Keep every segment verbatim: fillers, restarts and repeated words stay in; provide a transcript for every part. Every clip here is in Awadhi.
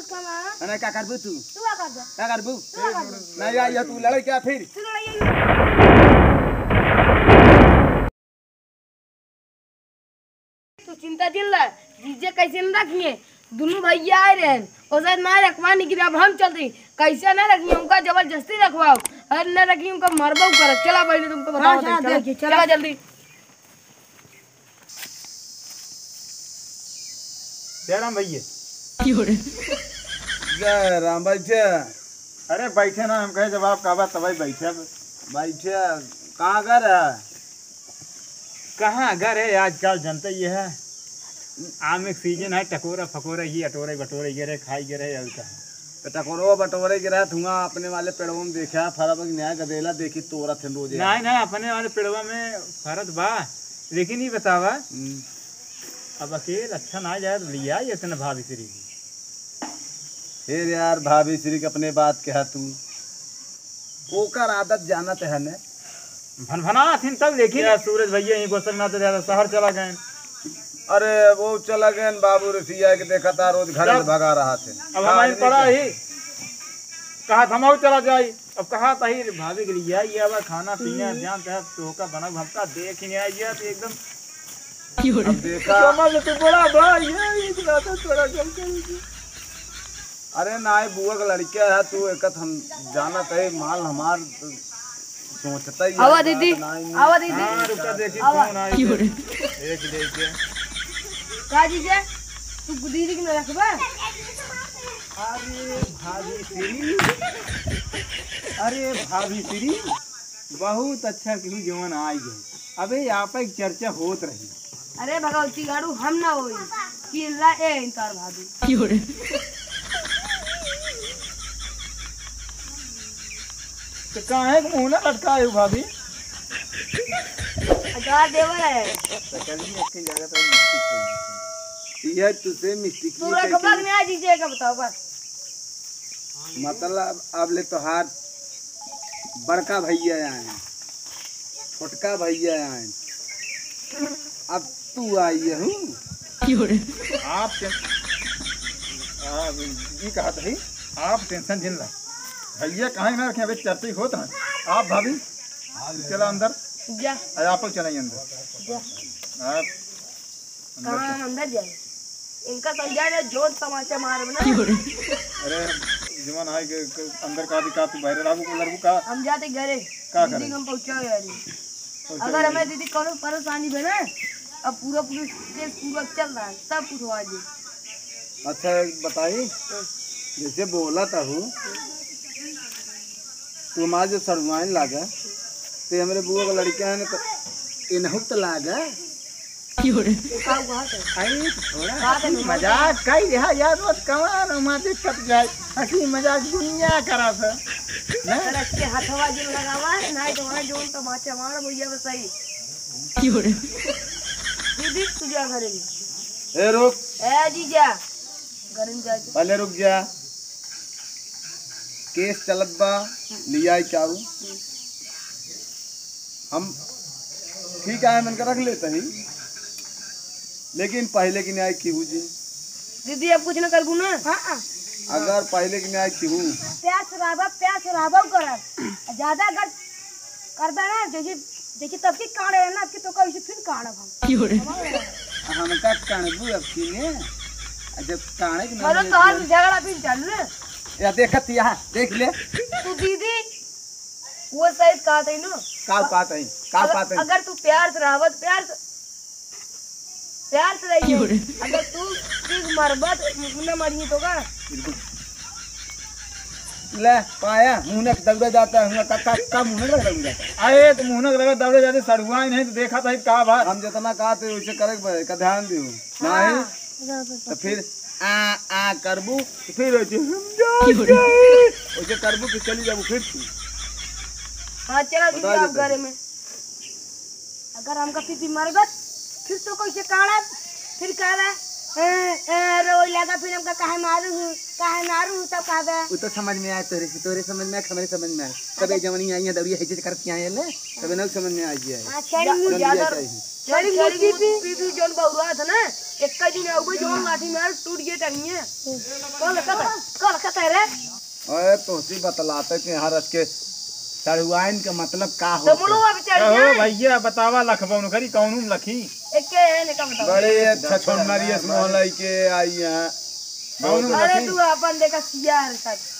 कमा। अरे का करबू तू? तू का करबा? का करबू? तू का करबा? नहीं यार, ये तू लड़ाई क्या फिर? तू लड़ाई। तू चिंता जिन ला, जीजे कैसे न रखिए, दोनों भैया आए रहन, ओसे ना रखवानी कि अब हम चल रही, कैसे ना रखिए, उनका जबरदस्ती रखवाओ, और ना रखिए उनका मरबो कर। चला पहले तुमको हाँ, बताओ, चला, चला, देखिए, चला। चला जल्दी। जय राम भैया। जय राम, बैठे। अरे बैठे ना, हम कहे जब आप कहबा तबही बैठे। बैठे, कहाँ घर है? कहाँ घर है, आजकल जनते ये है, आम एक सीजन है, टकोरा फकोरा, ये अटोरे बटोरे गिरे, खाई गिरे, और का। तो टकोरो बटोरे गिरा, धुआं अपने वाले पेड़ों में देखा, फरब न्याय गदेला देखी तोरा थे रोज। नहीं, नहीं, अपने वाले पेड़वा में फरत बा, लेकिन ये बतावा, हम्म। अब अकेल अच्छा ना जाए तो लिया ये इतने भाभी श्री की। फिर यार भाभी श्री के अपने बात कहा तू, ओकर आदत जानत है ने। भनभना थिन तब लेकिन यार सूरज भैया ही गोसक ना तो ज्यादा शहर चला गए। अरे वो चला गए बाबू रसिया के देखा था रोज घर से भगा रहा थे। अब हमारी पड़ा ही कहा था हम चला जाई। अब कहा तही भाभी के लिए आई, ये अब खाना पीना जानते हैं, तोहका बना हमका देख ही नहीं आई, ये तो एकदम अब देखा। समझ तो बड़ा भाई है, इतना तो थोड़ा कम करेगी। अरे ना, ये बुआ का लड़का है, तू एकत हम जानत है, माल हमार सोचता ही आवा है, दीदी, बात ना ही। आवा दीदी। हाँ, रुका, देखी आवा। कौन आई है। एक लेके। का जीजा, तू दीदी के न रखबा? अरे भाभी श्री, अरे भाभी श्री, बहुत अच्छा केहू जवन आई है। अबे आपा एक चर्चा होत रही। अरे भगवती गाड़ू, हम ना होई कि ला ए इनकार भाभी। तो काहे के मुंह ना लटकाए हो भाभी? अचार देवर है। सकलिए के जगह पर मिस्टेक हो गई। यह तुझसे मिस्टेक तू रखबा के नहीं, जीजे का बताओ बस। मतलब अब ले तोहार बड़का भैया आए, छोटका भैया आए, अब तू आई हूँ। आप टे-, आ, ई कहत है, आप टेंशन जिन ला, भैया कहाँ ना रखे, अबे चर्चा ही होत है। आप भाभी चला अंदर, जा। अरे आप लोग चला ही अंदर। जा। आप अंदर कहाँ चल। हम अंदर जाए? इनका समझा दे, जोर तमाचा मारब ना। अरे, जवान आए के, के अंदर का भी का तू बाहर रहबू, को लड़बू का? हम जाते घरे। का दीदी करे? हम पहुँचा यार। पहुँचा अगर यार। हमें दीदी कोनो परेशानी बने, अब पूरा पुलिस केस पूरा चल रहा है, सब कुछ हो आज। अच्छा, एक बताई, हाँ। जैसे बोला था हूँ, तू हमारे जो सड़ुआइन लागा, ते हमरे बुआ का लड़का है ना, तो इनहु तो लागा। ये का हुआ है? अरे, थोड़ा का हंसी है? मजाक कई रहा यार, रोज कमान माथे कट जाए। हंसी मजाक दुनिया करा था। ना? सड़क के हथवा जिन लगावा, नहीं तो वहाँ जोन तमाचा मार भैया बसाई। दीदी, तू जा घरे। ए, रुक। ए, जीजा। घरे में जा। पहले रुक जा। केस चलत बा, लियाई चाऊ। हम ठीक है, मन के रख लेते ही, लेकिन पहले की न्याय की हो जी। दीदी, अब कुछ ना करबू ना? हाँ। अगर पहले की न्याय की हो। प्यार से रहबा, प्यार से रहबा करब। ज्यादा अगर करबा ना, जैसे, जैसे तब की कांड है ना, अब की तो कल से फिर कांड हम। हमका कांडबू अब की ने? आ जब कांडे के ना मतलब मिले तोहार तो झगड़ा फिर चालू है। या देखत यहाँ, देख ले। तू दीदी, वो सही कहत है ना। का कहत है? का अगर, कहत है? अगर तू प्यार से रहबत, प्यार से, प्यार से रहिए। अगर तू चीज मरबत, न मरिए तो का? बिल्कुल। ले, पाया, मुहनक दौड़े जाता है, हुआ का, का, का मुहनक लगा दौड़े जाता है? अरे, तो मुहनक लगा दौड़े जाते, सड़ुआइन है, तो देखा था, का बात? हम जितना कहते, वैसे करे के बा, का ध्यान दियो। हाँ। नहीं? तो फिर आ, आ करबू, तो फिर वैसे हम जाए, वैसे करबू, फिर चली जाबू, फिर तू। हाँ, चला, बता दीदी, आप देते। घरे में। अगर हमका पीपी मरबत, फिर तो कैसे काढ़ब? फिर कहबे, "ए, ए, रोई लगा, फिर हमका काहे मारू हूँ, काहे मारू हूँ?" तब कहबे। वो तो समझ में आए तोरे से, तोरे समझ में आए, हमरे समझ में आए। तबे जवनी आई है, दौड़िया है, जैसे करके आए ले, तबे ना समझ में आ गया है। हाँ, चल, जा, मुँह जा, ज्यादा जा, जा। चल, चल, मुँह पीपी। पीपी जौन बउरा था ना, एक दिन आउबे जौन लाठी मार टूट गए टंगिए। कल कत, कल कत है रे? अरे तोहसी बतलाते कि यहाँ रच के चढ़ुआइन के मतलब का तो होता है? मुड़वा पे चढ़ कहो जाए। भैया बतावा लखबौन करी कौन लखी? एक के है ने का बताओ। बड़े अच्छा छोड़ मारियस मोहल्ला के आई यहाँ। कौन अरे लखी? तू अपन देखा सियार साथ।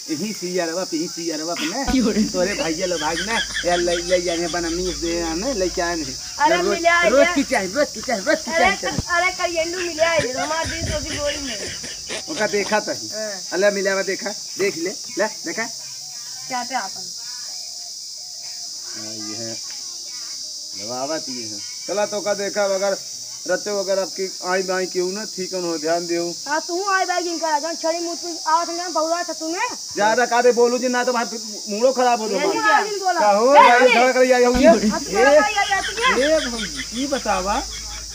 यही सियारवा पे, यही सियारवा पे ना। क्यों रे? तोरे भैया लो भाग ना, यार ले, ले जाने बना मीस दे आने, ले के आने। अरे रोज, मिला रोज ले। की चाहे, रोज की चाहे, रोज की अरे चाहे। क-, अरे करियंडू मिला है, हमार दिन तो भी गोरी में। ओका देखा तही। हाँ। अल्लाह मिलावा देखा, देख ले, ले, देखा। क्या थे आपन? हाँ, ये है। दबावत ये है। चला तो का देखा, अगर रचो, अगर आपकी आई बाई क्यों ना, ठीक हो, ध्यान दियो। हाँ, तू आई बाई जिनका, जौन छड़ी मुँह पे आवत है, बहुरा था तूने। ज्यादा कादे बोलू जी, ना तो भाई मूड़ो खराब हो ये जाए। नहीं जा। कहो, ए, भाई, ए, झगड़ा कर, या, या, ये, हाँ, तू ए, झगड़ा कर, या, या, तू ये। ए, भाई, ये बतावा,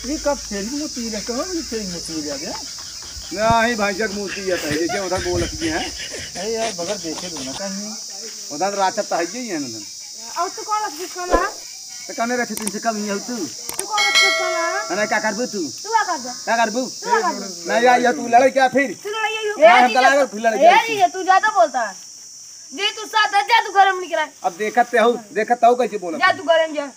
ये कब छेरी मुँह पी रहे हो, ये छेरी मुँह पी रहे हो? नहीं, भाई, जग मूर्ति है, पहले के उधर बोलत भी हैं। अरे यार, बगैर देखे दो ना कहीं। उधर रात तक तो है ही है ना। और तू कौन रख कम है? तो कौन रख तीन से कम ही हो तू? तू कौन रख कम है? अरे, का करबू तू? तू का करबू? का करबू? तू का करबू? नहीं, या, या तू लड़ाई क्या फिर? तू लड़ाई ये ना, हम ये कला कर, फिर लड़ाई ये क्या? ये, ये तू ज्यादा बोलता है। जे तू साथ है, जा तू घर में निकला। अब देखत ते हो, देखत हो कैसे बोलत जा है। तू घर में जा।